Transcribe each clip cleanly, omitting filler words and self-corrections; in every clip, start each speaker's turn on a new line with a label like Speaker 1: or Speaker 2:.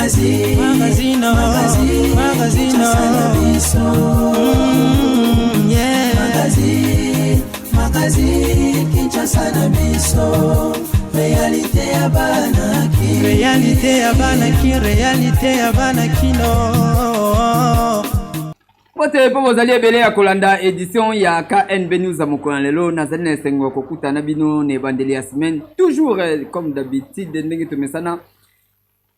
Speaker 1: Magazine, magazine, magazine, magazine, yeah. Magazine, magazine, Kinshasa na biso. Réalité ya bana ki. Réalité ya bana ki, réalité ya bana kino.
Speaker 2: Mbote mpo bozali ebele ya kolanda edition ya KNB News ya mokolo na lelo. Nazali na esengo ya kokutana bino na ebandeli ya semaine, toujours eh, comme d'habitude ndenge tomesana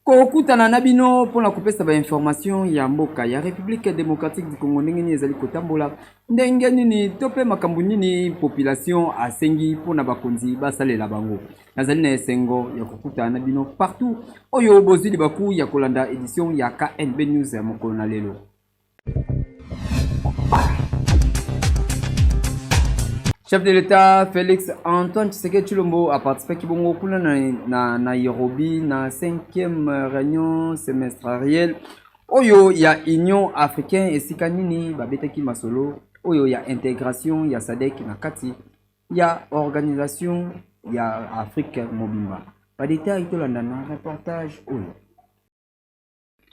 Speaker 2: kokutana na bino mpo na kopesa bainformation ya mboka ya République démocratique du Congo, ndenge nini ezali kotambola, ndenge nini to mpe makambo nini population asengi mpo na bakonzi basalela bango. Nazali na esengo ya kokutana na bino partout oyo bozwi libaku ya kolanda edition ya KNB News ya mokolo na lelo. Chef de l'État Félix Antoine Tshisekedi Tshilombo a participé bongo kuna na, na Nairobi na 5e réunion semestrielle oyo ya Union africaine, esika nini babetaki masolo oyo ya intégration ya SADC na kati ya organisation ya Afrique mobimba. Ba détails tolanda na reportage oyo.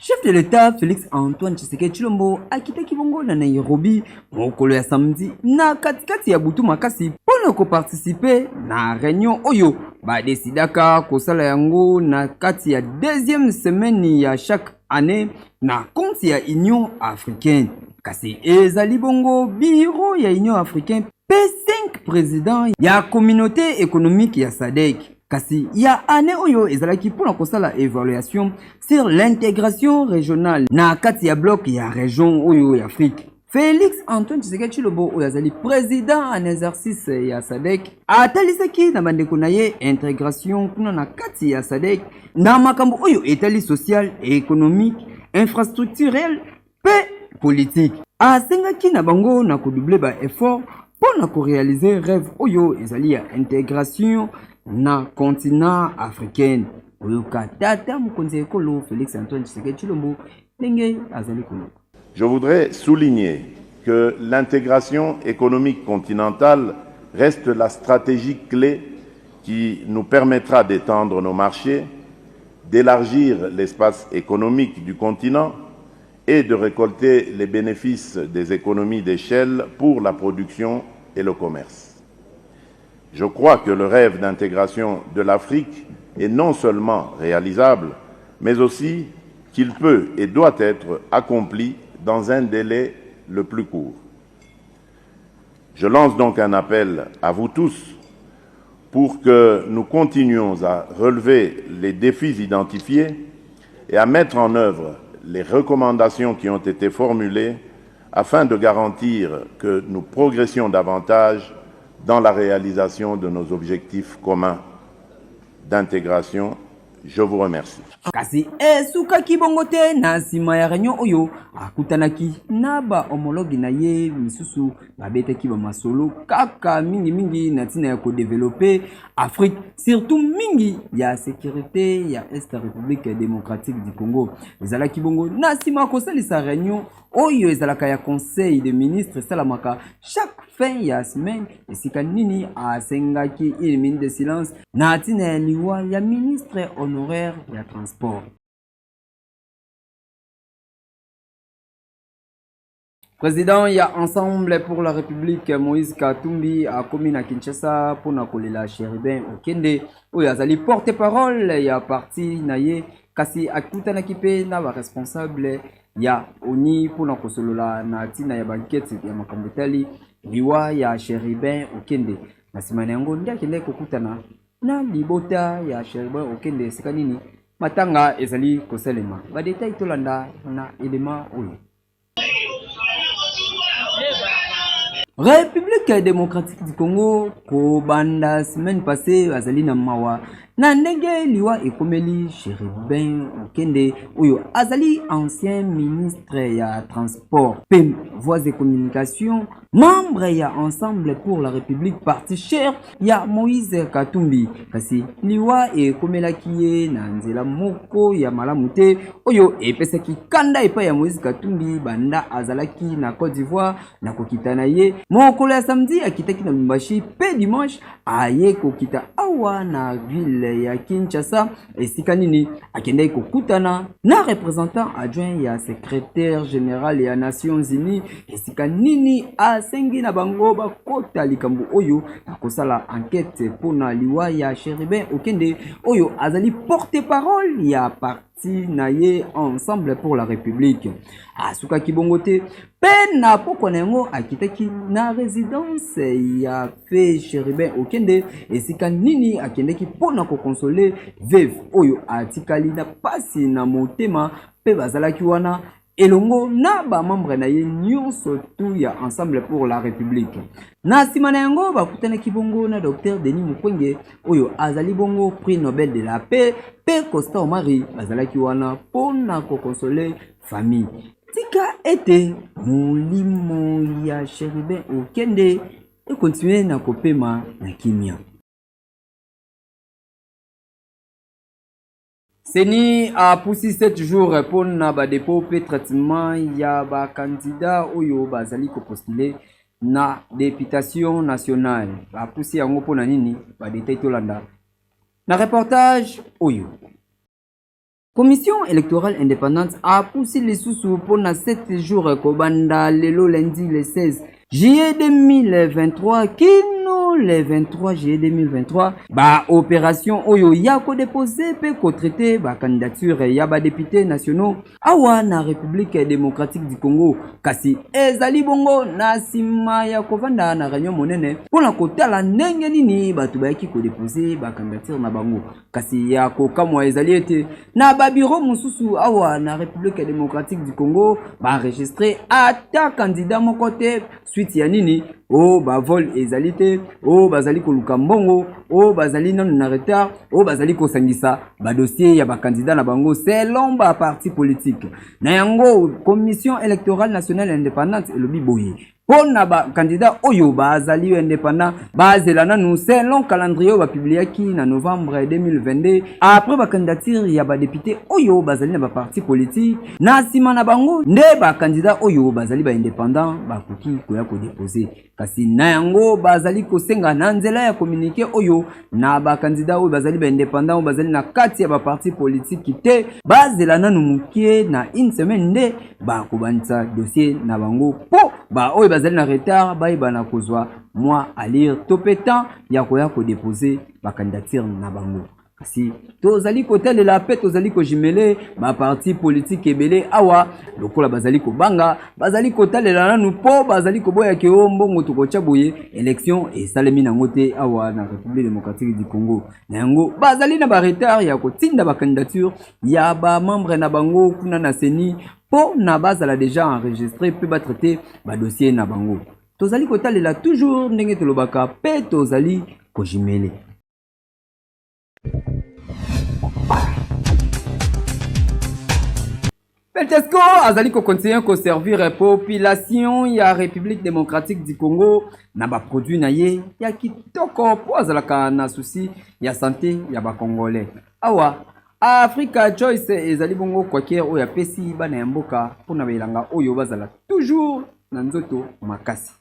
Speaker 2: Chef de l'État Félix Antoine Tshisekedi Tshilombo akitaki bongo na Nairobi mokolo ya samedi na katikati ya butu makasi mpo na koparticipe na réunion oyo badesidaka kosala yango na kati ya deuxième semaine ya chaque année na compte ya Union africaine. Kasi ezali bongo bureau ya Union africaine mpe 5 président ya communauté économique ya SADC. Kasi ya année oyo ezalaki mpona kosala évaluation sur l'intégration régionale na kati ya bloc ya région oyo ya Afrique. Félix Antoine Tshisekedi Tshilombo oyo azali président en exercice ya SADC atalisaki na bandeko na ye intégration kuna na kati ya SADC na makambo oyo etali social, économique, infrastructurel mpe politique. Asengaki na bango na kodoubler ba effort mpo na koréaliser rêve oyo ezali ya intégration na continent africaine. Oyoka tata mokonzi ya ekolo Félix Antoine Tshisekedi Tshilombo ndenge azali koloba.
Speaker 3: Je voudrais souligner que l'intégration économique continentale reste la stratégie clé qui nous permettra d'étendre nos marchés, d'élargir l'espace économique du continent et de récolter les bénéfices des économies d'échelle pour la production et le commerce. Je crois que le rêve d'intégration de l'Afrique est non seulement réalisable, mais aussi qu'il peut et doit être accompli dans un délai le plus court. Je lance donc un appel à vous tous pour que nous continuions à relever les défis identifiés et à mettre en œuvre les recommandations qui ont été formulées afin de garantir que nous progressions davantage dans la réalisation de nos objectifs communs d'intégration. Je vous remercie.
Speaker 2: Kasi esukaki bongo te. Na nsima ya réunion oyo, akutanaki na bahomologue na ye misusu, babetaki bamasolo kaka mingimingi na ntina ya kodévelopper Afrique, surtout mingi ya sécurité ya Est République démocratique du Congo. Ezalaki bongo na nsima kosalisa réunion oyo ezalaka ya conseil de ministre, esalamaka chaque fin ya semaine, esika nini asengaki une minute de silence na ntina ya liwa ya ministre honoraire ya transport. Président ya Ensemble pour la République Moïse Katumbi akomi na Kinshasa mpona kolela Chérubin Okende oyo azali porte-parole ya parti na ye. Kasi akutanaki mpe na baresponsable ya ONI mpona kosolola na ntina ya baenquête ya makambo etali liwa ya Chérubin Okende. Na nsima na yango nde akendaki kokutana na libota ya Chérubin Okende, esika nini matanga ezali kosalema. Badétails tolanda na elema oyo. République démocratique du Congo, kobanda semaine passée, azali na mawa na ndenge liwa ekomeli Chérubin Okende oyo azali ancien ministre ya transport mpe voies et communication, membre ya Ensemble pour la République, parti cher ya Moïse Katumbi. Kasi liwa ekomelaki ye na nzela moko ya malamu te oyo epesaki kanda epai ya Moïse Katumbi banda azalaki na Côte d'Ivoire. Na kokita na ye mokolo ya samedi, akitaki na Lubumbashi mpe dimanche aye kokita awa na ville. ville ya Kinshasa esika nini akendaki kokutana na représentant adjoint ya secrétaire général ya Nations Unies esika nini asengi na bango bakota likambo oyo na kosala enquête mpo na liwa ya Chérubin Okende oyo azali porte-parole ya parti na ye Ensemble pour la République. Asukaki bongo te mpe na pokwa na yango akitaki na résidence ya fe Chérubin Okende esika nini akendeki mpo na kokonsole veuve oyo atikali na pasi na motema mpe bazalaki wana elongo na bamembre na ye nyonso tu ya Ensemble pour la République. Na nsima na yango bakutanaki bongo na Dr Denis Mukwege oyo azali bongo prix Nobel de la paix mpe Costa Omari bazalaki wana mpo na kokonsole famille. Tika ete molimo ya Chérubin Okende ekontinue na kopema na kimia. CENI apusi 7 jours mpo na badepot mpe traitement ya bakandida oyo bazali kopostule na deputation nationale. Bapusi yango mpo na nini? Badetail tolanda na reportage oyo. Commission électorale indépendante apusi lisusu mpo na 7 jours kobanda lelo lundi le 16 juillet 2023 kino le 23 juillet 2023 ba opération oyo ya kodepose mpe kotraite ba candidature ya ba députés nationaux awa na République démocratique du Congo. Kasi ezali bongo na nsima ya kovanda na réunion monene mpo na kotala ndenge nini bato bayaki kodepose ba candidature na bango. Kasi ya kokamwa ezali ete na babiro mosusu awa na République démocratique du Congo baenregistre ata candidat moko te. Suite ya nini? O bavol ezali te, o bazali koluka mbongo, o bazali nanu na retard, o bazali kosangisa badossier ya bakandidat na bango selon baparti politique. Na yango Commission électorale nationale indépendante elobi boye mpo na bakandidat oyo bazali indépendant bazela nanu selon calendrier oyo bapubliaki na novembre 2022 après bacandidature ya badepute oyo bazali na baparti politique. Na nsima na bango nde bakandidat oyo bazali baindépendant bakoki koya kodepose. Kasi na yango bazali kosenga na nzela ya communiqué oyo na bakandidat oyo bazali baindépendant oyo bazali na kati ya baparti politike te bazela nanu mokie na une semaine nde bakobandisa dossier na bango mpo baoyo bazali na retard bayeba na kozwa mwa allure to mpe temps ya koya kodepose bakandidature na bango. Kasi tozali kotalela mpe tozali kojimele baparti politike ebele awa lokola bazali kobanga, bazali kotalela nanu mpo bazali koboya ke o mbongo tokotya boye élection esalemi nango te awa na République démocratique du Congo. Na yango bazali na baretard ya kotinda bacandidature ya bamembre na bango kuna na CENI mpo na bazala déjà enregistré mpe batraite badossier na bango. Tozali kotalela toujours ndenge tolobaka mpe tozali kojimele. Beltesco azali kokontinue koservir population ya République démocratique du Congo na baproduit na ye ya kitoko mpo azalaka na souci ya santé ya bacongolais. Awa Africa Choice ezali bongo kwakiere oyo apesi bana ya mboka mpona bilanga oyo bazala toujours na nzoto makasi.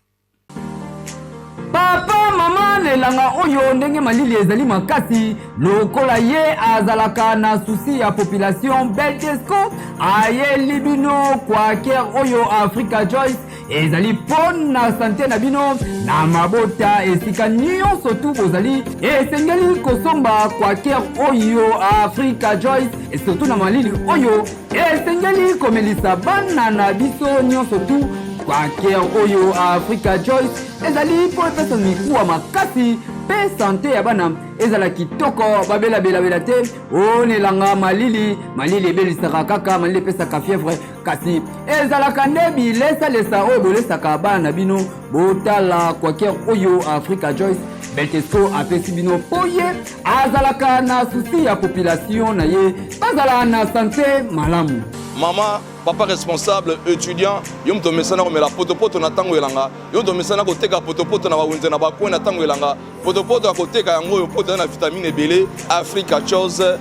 Speaker 2: Papa, mama na elanga oyo ndenge malili ezali makasi lokola ye azalaka na souci ya population, Beltesco ayeli bino kwaker oyo Africa Choice ezali mpo na sante na bino na mabota esika nyonso tu bozali. Esengeli kosomba kwaker oyo Africa Choice surtout na malili oyo esengeli komelisa bana na biso nyonso tu kwaker oyo Africa Choice ezali mpo epesa mikuwa makasi mpe sante ya bana ezala kitoko, babelabelabela te onelanga malili. Malili ebelisaka kaka, malili epesaka fièvre, kasi ezalaka nde bilesalesa oyo bolesaka bana na bino. Botala kwaker oyo Africa Joyce Beltesco apesi bino mpo ye azalaka na souci ya population na ye bazala na sante malamu.
Speaker 4: Mama, papa responsable, étudiant, yo moto omesana komela potopoto na ntango elanga, yo moto omesana koteka potopoto na bawenze na bacoin na ntango elanga, potopoto ya koteka yango oyo mpo eza na vitamine ebele. Africa Chose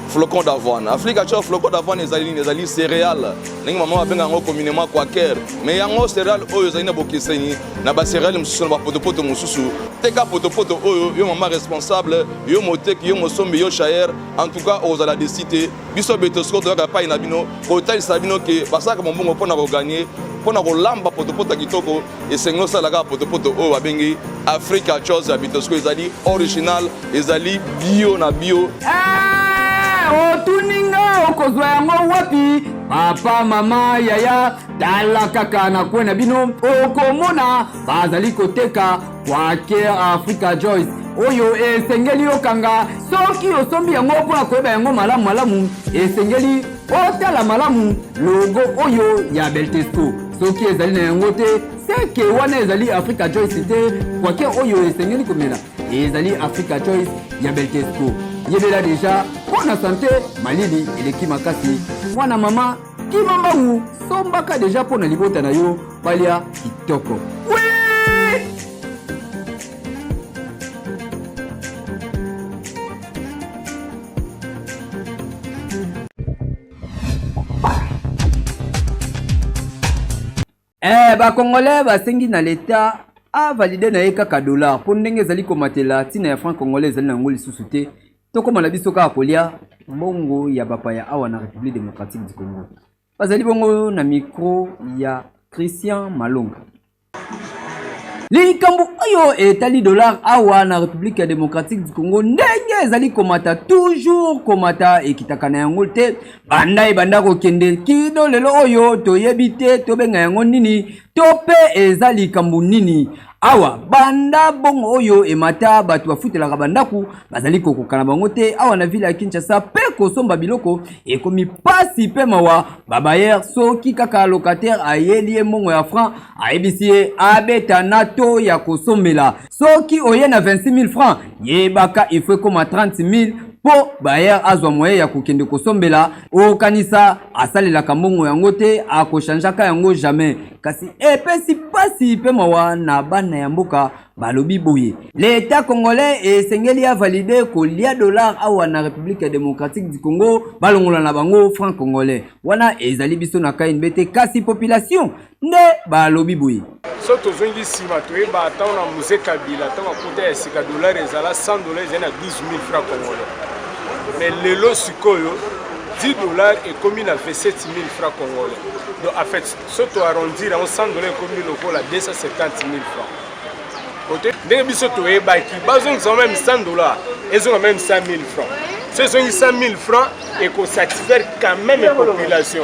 Speaker 4: Flocon d'avoine. Africa Choice flocon d'avoine ezali nini? Ezali céréale. Ndenge mama babenga yango communément quaker. Mais yango céréale oyo ezali na bokeseni na ba céréale mosusu na ba potopoto mosusu. Teka potopoto oyo yo mama responsable, yo moteki, yo mosombi, yo chayer, en tout cas ozala desi te. Biso Betosco toyaka epai na bino kotalisa bino ke basalaka mombongo mpo na koganye mpo na kolamba potopoto ya kitoko esengeli osala kaka potopoto oyo babengi Africa Chose ya Bitosco ezali original ezali bio na bio.
Speaker 2: Eh, otuni nga okozwa yango wapi? Papa, mama, yaya, tala kaka na kwe na bino okomona bazali koteka Quaker Africa Joyce oyo esengeli okanga soki osombi yango mpo na koyeba yango malamu malamu esengeli otala malamu logo oyo ya Beltesco soki ezali na yango te seke wana ezali Africa Choice te kwake oyo esengeli komela ezali Africa Choice ya Beltesco yebela deja mpo na sante malili eleki makasi mwana mama kima mbangu sombaka deja mpo na libota na yo balia kitoko oui! Eh, ba congolais basengi na l'etat avalide na ye kaka dollar mpo ndenge ezali komatela ntina ya franc congolais ezali na yango lisusu te tokóma na biso kaka kolia mbongo ya bapaya awa na république démocratique du congo bazali bongo na micro ya christian malonga Likambo oyo etali dollar awa na Republique ya Democratique du Congo ndenge ezali komata toujours komata ekitaka na yango te banda ebanda kokende kino lelo oyo toyebi te tobenga yango nini to mpe eza likambo nini awa banda bongo oyo emata bato bafutelaka bandako bazali kokoka na bango te awa na ville ya Kinshasa mpe kosomba biloko ekomi pasi mpe mawa babayer soki kaka locataire ayeli ye mbongo ya franc ayebisi ye abeta na to ya kosombela soki oye na 26000 francs yebaka ifo ekoma 30000 mpo bayer azwa moye ya kokende kosombela okanisa asalelaka mbongo yango te akochangeaka yango jamais kasi epesi mpasi mpe mawa na bana ya mboka balobi boye leta congolais esengeli avalide kolia dollar awa na republique ya démocratique du congo balongola na bango franc congolais wana ezali biso na knb te kasi population nde balobi boye
Speaker 5: so tozongi nsima toyeba ntango na muse kabila ntango akota ya sika dollar ezala 100 dollar ezali na 12 000 franc congolais mais lelo sikoyo 10 dollar ekomi na 27 000 franc congolais donc en fait so toarrondir yango 100 dollar ekomi lokola 270 000 franc kote ndenge biso toyebaki bazongisa meme 100 dollar ezonga meme 100 000 francs so ezongi 100 000 francs ekosatisfaire quand même population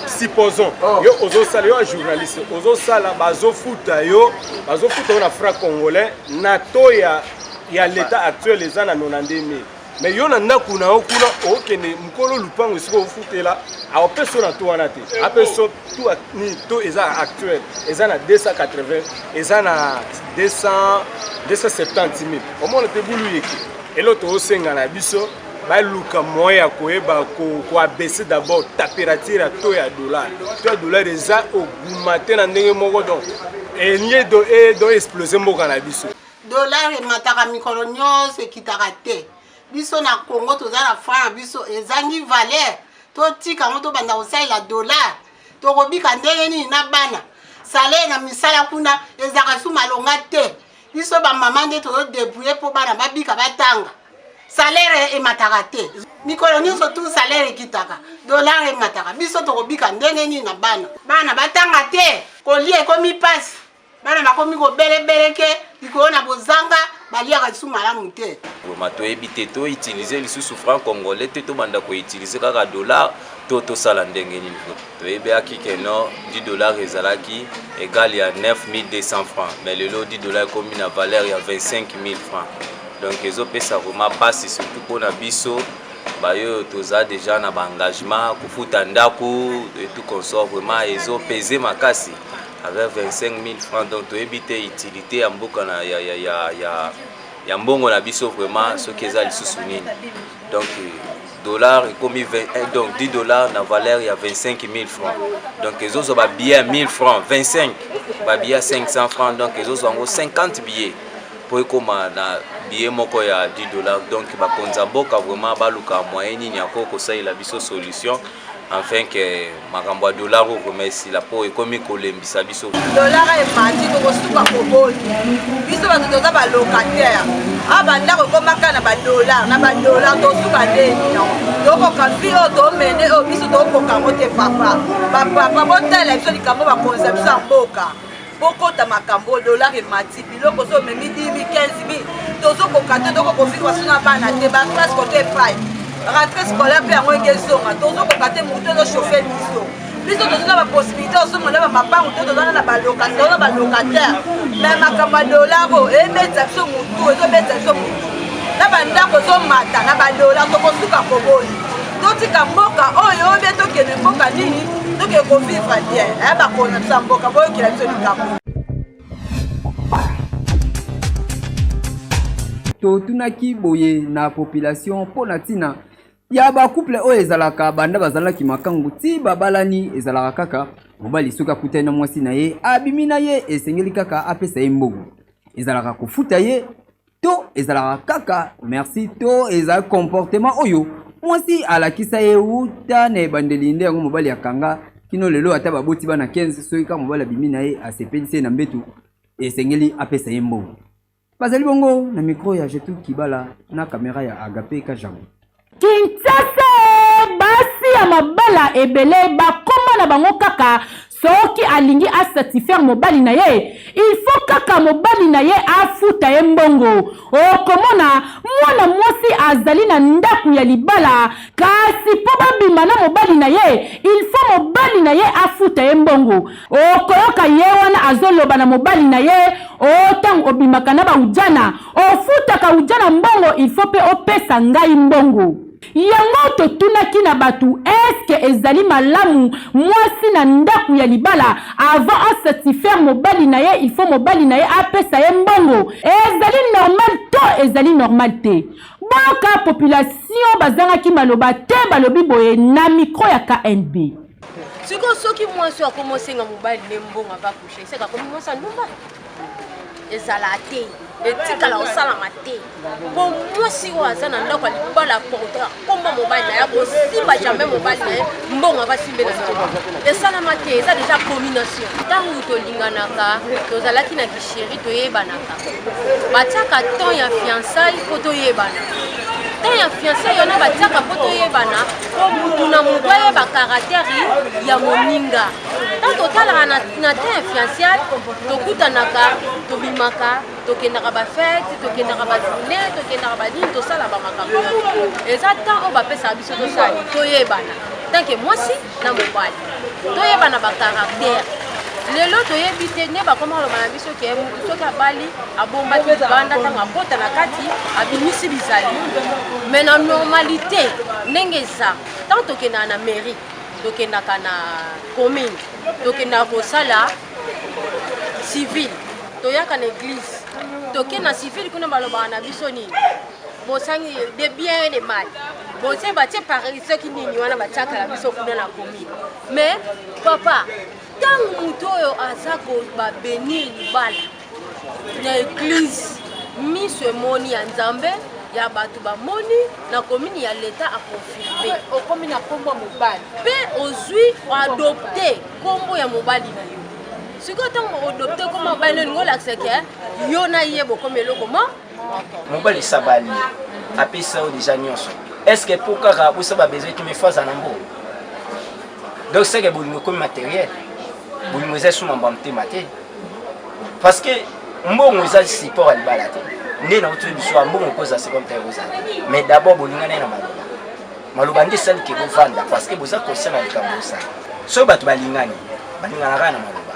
Speaker 5: supposons oh. yo ozosala yo journaliste ozosala bazofuta yo bazofuta yo na franc congolais na to ya, ya l'état actuel eza na 92 000 mais yo na ndako na yo kuna okende mokolo lupango esika ofutela akopesa yo na to wana te apesa to eza actuel eza na 280 eza na 270 000 omona te bulu yeke elo toosenga na biso baluka moyen ya koyeba koabaisse d'abord température ya to ya dollar to ya dollar eza augmente na ndenge moko donc elie do explose mboka na biso
Speaker 6: Dollar emataka mikolo nyonso ekitaka te. Biso na Congo toza na franc na biso ezangi valeur. Totika yango tobanda kosalela dollar. Tokobika ndenge nini na bana? Salaire na misala kuna ezalaka su malonga te. Biso ba mama nde tozo debrouiller mpo bana babika batanga. Salaire emataka te. Mikolo nyonso tu salaire ekitaka, dollar emataka. Biso tokobika ndenge nini na bana? Bana batanga te, kolia ekomi pasi. Bana bakomi kobelebeleke likolo na bozanga, baliaka lisusu malamu te.
Speaker 7: Vraiment toyebi te to utiliser lisusu franc congolais te tobanda ko utiliser kaka dollar to tosala ndenge nini toyebaki ke no 10 dollars ezalaki egal ya 9200 francs mais lelo 10 dollars ekomi na valeur ya 25000 francs donc ezopesa vraiment mpasi surtout mpona biso bayoyo toza deja na baengagement kofuta ndako et tout consort vraiment ezopese makasi avec 25 000 francs donc toyebi te utilité ya mboka na ya, ya, ya, ya, ya mbongo na biso vraiment soki eza lisusu nini donc dollar ekomi 20, eh, donc 10 dollars na valeur ya 25 000 francs donc ezozwa babillet ya 1000 francs 25 babillet ya 500 francs donc ezozwa yango 50 billets mpo ekoma na billet moko ya 10 dollars. Donc bakonzi ya mboka vraiment baluka moyen nini ya kosalela biso solution enfin que makambo ya dollar oyo vraiment esila, mpo ekomi kolembisa biso.
Speaker 8: Dollar emati, tokosuka koboni. Biso bato toza balocataire, awa bandako ekomaka na badollar na badollar, tosuka ndeni yango? Tokoka vie oyo tomene oyo, biso tokoka yango te. Papa, bapapa, botalela biso likambo. Bakonzi biso ya mboka, bokota makambo. Dollar emati, biloko so omemi 10 000, 15 000, tozokoka te. Tokokovivre so na bana te, baclasse kote epai rentrée scolaire mpe yango enge ezonga, tozokoka te. Motu ezochauffe biso. Biso toza na bapossibilité osomba na bamapangu te, toza na balocataire, na balocataire. Mais makambo ya dollar oyo ebetisa biso motu, ezobetisa biso motu na bandako ezomata na badollar, tokosuka koboni. Totika mboka oyo obe, tokende mboka nini? Tokende kovivre bien. Aya bakona biso ya mboka, boyokela biso likambo.
Speaker 2: Totunaki boye na population mpo na ntina ya bacouple oyo ezalaka banda bazalaki makangu ti babalani, ezalaka kaka mobali soki akutani na mwasi na ye, abimi na ye, esengeli kaka apesa ye mbongo. Ezalaka kofuta ye to ezalaka kaka merci to ezala comportement oyo mwasi alakisa ye wuta na ebandeli nde yango mobali akanga kino lelo, ata baboti bana 15, soki kaka mobali abimi na ye, asepelisi ye na mbetu, esengeli apesa ye mbongo. Bazali bongo na micro ya Jetu Kibala na kamera ya Agape Kajango.
Speaker 9: Kinshasa, basi ya mabala ebele bakoma na bango kaka soki alingi asatisfaire mobali na ye, il faut kaka mobali na ye afuta ye mbongo. Okomona mwana mwasi azali na ndako ya libala, kasi mpo babima na mobali na ye, il faut mobali na ye afuta ye mbongo. Okoyoka ye wana azoloba na mobali na ye: "O, ntango obimaka na baujana, ofutaka ujana mbongo, il faut mpe opesa ngai mbongo." Yango totunaki na bato: eske ezali malamu mwasi na ndako ya libala, avant asatisfaire mobali na ye, il faut mobali na ye apesa ye mbongo? Ezali normal to ezali normal te? Boyoka population, bazangaki maloba te, balobi boye na micro ya KNB.
Speaker 10: Sikoyo soki mwasi oyo akoma osenga mobali ne mbongo ava coucher, eseka akomi mwasi ya ndumba. Ezala te, etikala kosalama te, mpo mwasi oyo aza na ndako ya libala, porter komba mobali na ye, akosimba jamais mobali na ye mbongo ava simbela nzoto. Esalama te, eza déjà abomination. Ntango tolinganaka, tozalaki na kichéri, toyebanaka, batiaka temps ya fiançaille mpo toyebana. Temps ya fiançaille wana batiaka mpo toyebana, mpo mutu na mutu ayeba caractère ya moninga. Ntango totalaka na temps ya fiançaille, tokutanaka, tobimaka, tokendaka bafête, tokendaka bajournée, tokendaka banini, tosala bamakambo nyonso. Eza temps oyo bapesaka biso tosala toyebana, tant que mwasi na mobali, toyebana bacaractère. Lelo toyebi te nde bakoma koloba na biso ke motu soki abali, abombaki libanda, ntango akota na kati, abimisi bizali. Mais na normalité ndenge eza, ntango tokendaka na mairie, tokendaka na commune, tokendaka kosala civil, toyaka na église, toke na civil kuna, balobaka na biso nini? Bosangi de bien de mal, botie batie par soki nini wana batiaka na biso kuna na commune. Mais papa, ntango moto oyo aza kobabénir libala na église, miso emoni ya Nzambe, ya bato bamoni na commune, ya leta aconfirme,
Speaker 9: okomi na nkombo ya mobali.
Speaker 10: Mpe ozwi adopte nkombo ya mobali na yo. Sikoyo ntango adopte nkombo ya mobali na yo, olingi olakisa ke yo na ye bokomi eloko mo.
Speaker 11: Mobali sabali apesa yo déjà nyonso, est ce que mpo kaka bosala babesoin te, mais faut aza na mbongo? Donc seke bolingo ekomi matériel. Bolingo eza esuma mbwa motema te, parce que mbongo eza support ya libala te. Nde nauti biso ya mbongo ekozala seconde te, ekozala te. Mais d'abord bolingana ye na maloba. Maloba nde esali ke bovanda, parce que boza conscient na likambo osala. Soki bato balingani, balingana kaka na maloba.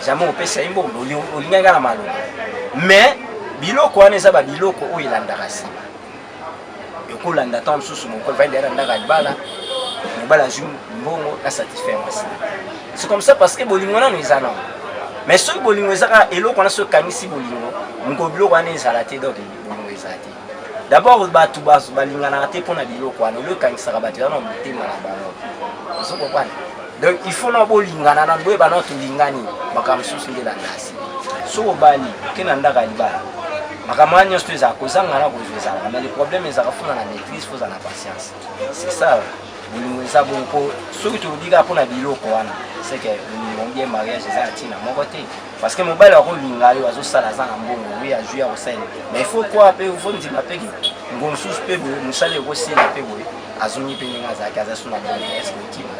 Speaker 11: Jamais opesa ye mbongo, olingani kaka na maloba. Mais biloko wana eza babiloko oyo elandaka nsima, ekolanda ntango mosusu. Mokolo vandi na ndako ya libala, mobali azwi mbongo na satisfaire mwasi, c'est comme ça, parce que bolingo nano eza nano. Mais soki bolingo eza kaka eloko wana, soki okangisi bolingo moko, biloko wana ezala te. Donc bolingo ezala te. D'abord bato balinganaka te mpona biloko wana. Olio ekangisaka bato eza na motema na bango, ozo comprendre? Donc il faut na bolingana nano, boyeba nano tolingani, makambo mosusu nde elanda nsima. Soki obali, oke na ndako ya libala. Makambo wana nyonso to ezalaka kozanga na kozwa ezalaka, mais le problème ezalaka fona na maîtrise, faut ozala na patience. C'est ça bolingo eza bongo, mpo soki tolobi kaka mpo na biloko wana, c'est que bolingo bien mariage eza na ntina moko te, parce que mobali akolinga yo azosala aza na mbongo, oui azwi ya kosalela, mais il faut quoi mpe faut ndima mpe ngo mosusu mpe boye mosala ekosila mpe boye azongi mpe ndenge azalaki aza so na mbongo, est ce que okima?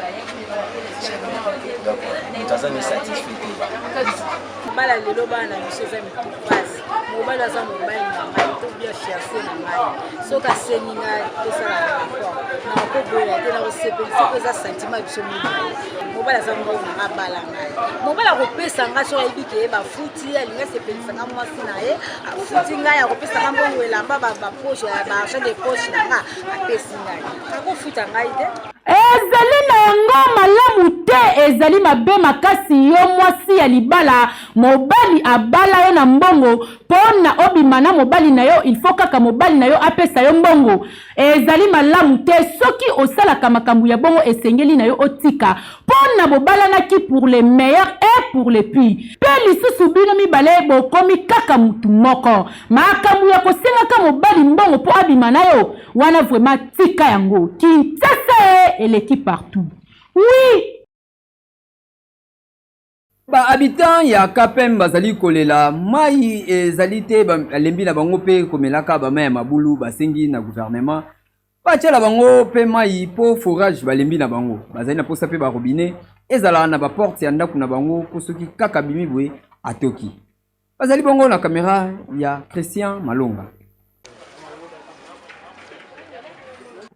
Speaker 11: Donc moto aza ne satisfait te.
Speaker 12: Mobali lelo bana na biso eza mitu pasi. Mobali aza mobali na ngai to bien fiancé na ngai, soki asengi ngai tosala rapport, nakoboya te, nakosepelisa mpo eza sentiment ya biso mibale. Mobali aza mbongo na ngai, abala ngai. Mobali akopesa ngai soki ayebi ke bafuti, alingi asepelisa ngai mwasi na ye, afuti ngai, akopesa ngai mbongo elamba, bapoche, baargent de poche na ngai, apesi ngai, akofuta ngai te.
Speaker 9: Ezali na yango malamu te, ezali mabe makasi yo mwasi ya libala, mobali abala yo na mbongo po na obima na mobali na yo il faut kaka mobali na yo apesa yo mbongo. Ezali malamu te, soki osalaka makambo ya bongo esengeli na yo otika po na bobalanaki pour le meilleur et pour le pire. Pe lisusu bino mibale bokomi kaka mutu moko. Makambo ya kosengaka mobali mbongo po abima na yo wana vraiment tika yango. Kinshasa e eleki partout. Oui!
Speaker 2: Ba habitants ya KPM bazali kolela mai ezali te, balembi na bango mpe komelaka ba mai ya mabulu. Basengi na gouvernement batiela bango mpe mai mpo forage balembi na bango, bazali na posa mpe ba robinet ezala na ba porte ya ndako na bango mpo soki kaka bimi boye atoki. Bazali bongo na kamera ya Christian Malonga.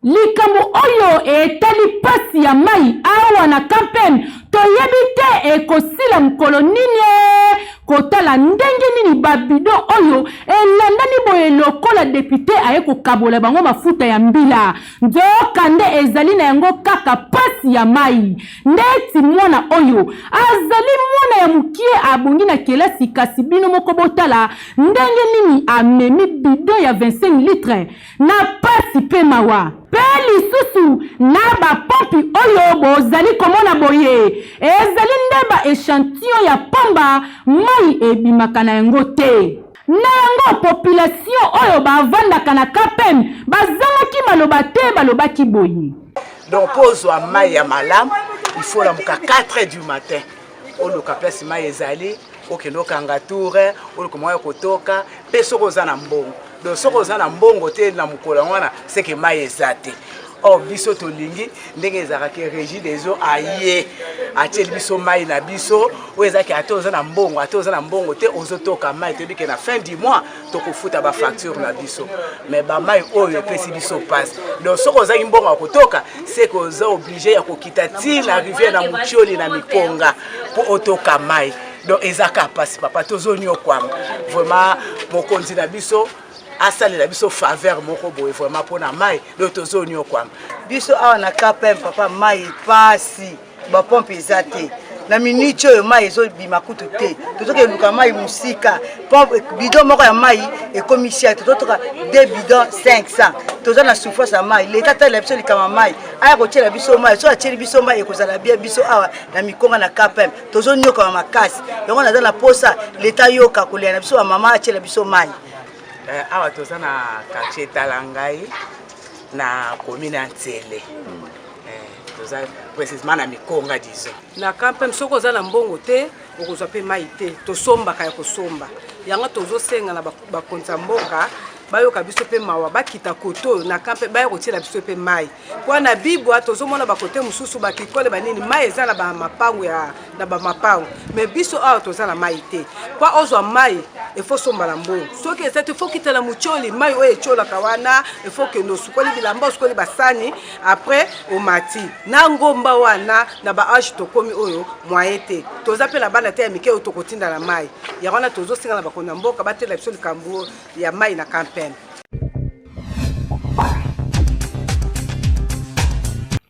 Speaker 9: Likambo oyo etali mpasi ya mai awa na Kampen toyebi te ekosila mokolo nini. Kotala ndenge nini babido oyo elandani boye lokola depute aye kokabola bango mafuta ya mbila, nzokande ezali na yango kaka mpasi ya mai. Ndeti mwana oyo azali mwana ya mokie abongi na kelasi, kasi bino moko botala ndenge nini amemi bidon ya 25 litre na pasi pe mawa. Pe lisusu na ba pompi oyo bozali komona boye ezali nde ba echantillon ya pamba, mayi ebimaka na yango te. Na yango population oyo bavandaka na KPM bazangaki maloba te, balobaki boye.
Speaker 13: Donc mpo ozwa mai ya malamu il faut olamuka 4 heures du matin, oluka place mai ezali, okende okanga tour, oluka mwa ya kotoka. Mpe soki oza na mbongo, donc soki oza na mbongo te na mokolo yango wana, seke mai eza te. Or biso tolingi ndenge ezalaka ke régie des eaux aye atieli biso mai na biso oyo ezalaki, ata oza na mbongo ata oza na mbongo te, ozotoka mai, toyebi ke na fin du mois tokofuta bafacture na biso. Mais bamai oyo epesi biso mpasi. Donc soki ozangi mbongo ya kotoka, seke oza oblige ya kokita ti na rivière na Motioli na Mikonga mpo otoka mai. Donc eza kaka mpasi papa, tozoniokwama vraiment. Mokonzi na biso asalela biso faveur moko boye vraiment mpo na mai, donc tozoniokwama.
Speaker 14: Biso awa na KPM papa, mai epasi, bapompe eza te. Na minute oyo mai ezobima kutu te, tozoki eluka mai mosika. Pompe bidon moko ya mai ekomi cher, tozotoka 2 bidon 500. Toza na souffrance ya mai. Leta atalela biso likambo ya mai, aya kotiela biso mai. Soki atieli biso mai ekozala bien. Biso awa na Mikonga na KPM tozoniokama makasi, yango naza na posa leta yoka kolela na biso bamama, atiela biso mai.
Speaker 13: Awa toza na quartier Talangai na commune ya Nsele, toza précisément na Mikonga disons.
Speaker 15: Na Kampem soki oza na mbongo te okozwa mpe mai te, tosombaka ya kosomba. Yango tozosenga na bakonzi ya mboka bayoka biso mpe mawa, bakita koto oyo na kampe baya kotiela biso mpe mai. Mpo na Bibwa tozomona bakote mosusu bakikole banini mai eza na bamapango ya na bamapango, me biso awa toza na mai te. Mpo ozwa mai efo somba na mbongo, soki eza te fo kita na motioli mai oyo etiolaka wana, efo kende osukoli bilamba, osukoli basani, après omati na ngomba wana. Na ba age tokomi oyo moyen te, toza mpe na bana te ya mike oyo tokotinda na mai. Yango wana tozosenga na bakonzi ya mboka batela biso likambo ya mai na campagne.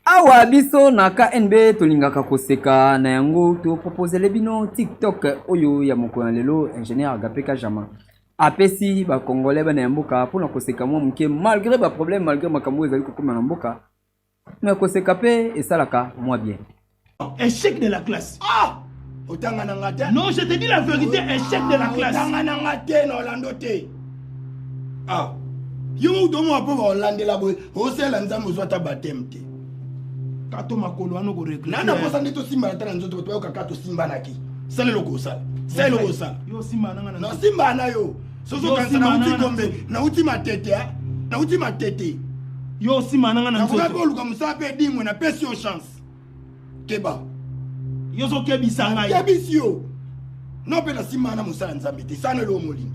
Speaker 2: Awa biso na KNB tolingaka koseka, na yango toproposele bino TikTok oyo ya mokolo ya lelo. Ingénieur Agape Kajama apesi bacongolais bana ya mboka mpona koseka mwa moke malgré baproblème, malgré makambo oyo ezali kokoma na mboka, me koseka mpe esalaka mwa bien.
Speaker 16: Échec de la classe.
Speaker 17: Ah! Otanga na nga te.
Speaker 16: Non, je te dis la vérité, échec de la classe.
Speaker 17: Otanga na nga te na Orlando te.
Speaker 16: Ah. Yo moto omona mpo baolandela boye osalela nzambe ozwa ata bateme te. Kato makolo wana okoregrete. Nana posa nde tosimbana ata na nzoto bato bayoka kaka tosimbanaki. Sala eloko osala. Sala eloko osala. Yo osimbana nga na nzoto. Nasimbana na yo. Soki okanisa nauti Gombe, nauti Matete, ah. Nauti Matete. Yo osimbana nga na nzoto. Nakoki koluka mosala mpe edingwe napesi yo chance. Keba. Yo ozokebisa ngai.
Speaker 17: Nakebisi yo. No mpe nasimbana na mosala Nzambe te. Sala eloko molingi.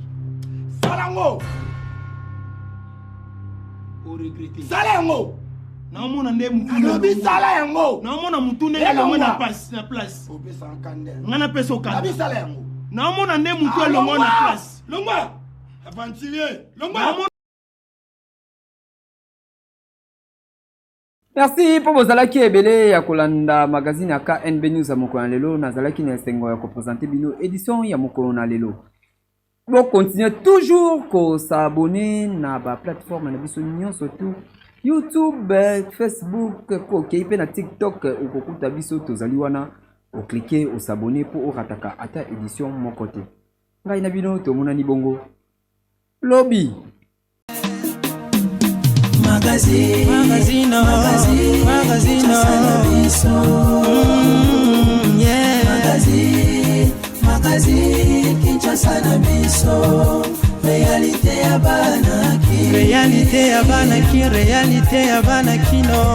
Speaker 17: Sala yango.
Speaker 16: Oregrete.
Speaker 17: Sala yango.
Speaker 16: Naomona nde mutu.
Speaker 17: Nalobi sala yango.
Speaker 16: Naomona mutu ndenge elongwe na place na place.
Speaker 17: Opesa nkanda.
Speaker 16: Ngai napesa okanda.
Speaker 17: Nabi sala yango.
Speaker 16: Naomona nde mutu elongwe na place.
Speaker 17: Longwa. Aventurier. Longwa.
Speaker 2: Merci mpo bozalaki ebele ya kolanda magazine ya KNB News ya mokolo na lelo. Nazalaki na esengo ya kopresente bino edition ya mokolo na lelo. Bo continuer toujours ko s'abonner na ba plateforme na biso nyonso tout YouTube, Facebook, ko okei mpe na TikTok okokuta biso tozali wana oklike osabonne mpo orataka ata edition moko te. Ngai na bino tomonani bongo lobi.
Speaker 1: Magazine, magazine, magazine, magazine, yeah. Magazine, magazine, Kinshasa na biso, réalité ya bana ki, réalité ya bana ki, réalité ya bana kino.